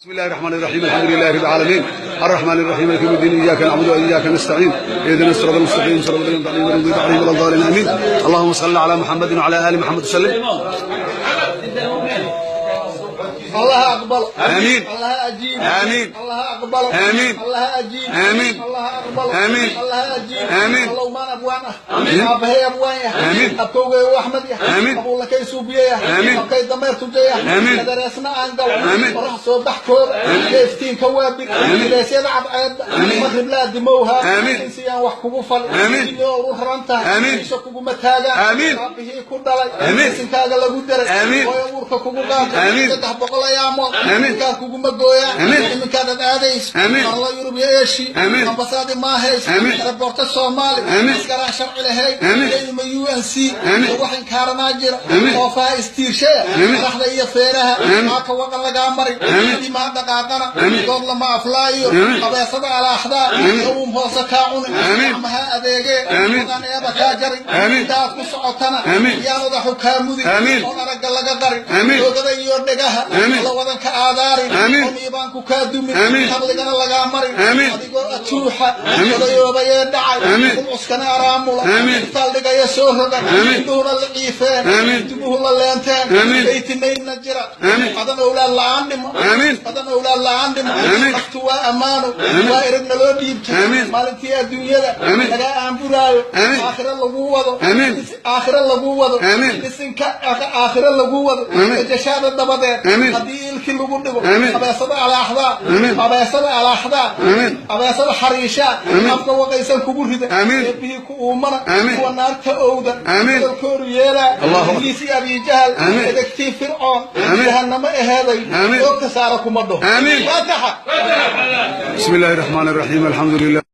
بسم الله الرحمن الرحيم، الحمد لله رب العالمين، الرحمن الرحيم، مالك يوم الدين، اياك نعبد واياك نستعين، اهدنا الصراط المستقيم، صراط الذين انعمت عليهم غير المغضوب عليهم ولا الضالين، امين. اللهم صل على محمد وعلى ال محمد وسلم. الله أقبل. آمين. الله أجيب. آمين. الله أقبل. آمين. الله أجيب. آمين. الله أقبل. آمين. الله أجيب. آمين. اللهم أنا أبوانا. آمين. أبهي أبوايا. آمين. أبكوغي أحمد يا. آمين. أبو لكي سوبيا. آمين. أبكي دمير تجيا. آمين. كدرسنا أنقل. آمين. وراح صوبح كور. كيفتين كوابك. آمين. ليس يلعب عيب. آمين. مغرب لا دموها. آمين. إنسيان وحكوكو فل. آمين. روح رانتا. آمين. إيشا متاغا. آمين. أبهي كودالي. آمين. إنسان lagu daray. آمين. Hooyo uurka kugu qaatay. آمين. 300 ayaamood. آمين. Inkaa kuguma gooyaan. آمين. Iminkaadad aadayso. آمين. Marla Yurub iyo Eeshi. آمين. Ambasaadi ma hayso. آمين. Airporta Soomaali. آمين. Askaraa sharci lahayn. آمين. Ilma UNC. آمين. Wax inkaaranaa jira. آمين. Oofaha istiirshaya. آمين. Madaxda iyo feeraha. آمين. Maaka waqan lagaa marin. آمين. Dimaa dhaqaaqana. آمين. Dood lama aflaayo. آمين. Qabeesada alaaxdaa. آمين. Gawum hoose kaa cunin. آمين. Gacmaha adeegee. آمين. Wadaan eeba kaa jarin. آمين. Intaad ku socotana. آمين. Yaan odaxu kaa mudin. آمين. Oon aragga laga qarin. آمين. Oogada iyo dhegaha. آمين. La wadanka aadaarin. آمين. Oo miibaanku kaa dumin. آمين. Qabligana lagaa marin. آمين. Adigoo ajuuxa. آمين. Odayoobayee dhacay. آمين. Qumcuskana araamula. آمين. Itaal dhigaya soo rogan. آمين. Indhuhuna la ciifeen. آمين. Dumuhu la leenteen. آمين. Baytinaydna jira. آمين. Adan owlaad la'aan dhimo. آمين. Adan owlaad la'aan dhimo. آمين. Naftu waa ammaano. آمين. Waa eragna loo dhiibtay. آمين. Maalintii adduunyada. آمين. Lagaa aanburaayo. آمين. Aakhiro lagu wado. آمين. Aakhiro lagu wado. آمين. Isinka aakhiro lagu wado. آمين. Rajashaada dabadeed. آمين. Haddii ilkii lagu dhigo. آمين. Abeesada alaaxdaa. آمين. Abeesada alaaxdaa. آمين. Abeesada xariishaa. آمين. Afka waqaysan kugu rida. آمين. Eebbihii ku uumana. آمين. Kuwa naarta owda. آمين. Hadalkoodu yeelaa. الله أكبر. Ibliis iyo Abi Jahal. آمين. Edegtii Fircoon. آمين. Jahannamo eheeday. آمين. Oogta saara kuma dhaho. آمين. Faataxa. بسم الله الرحمن الرحيم، الحمد لله.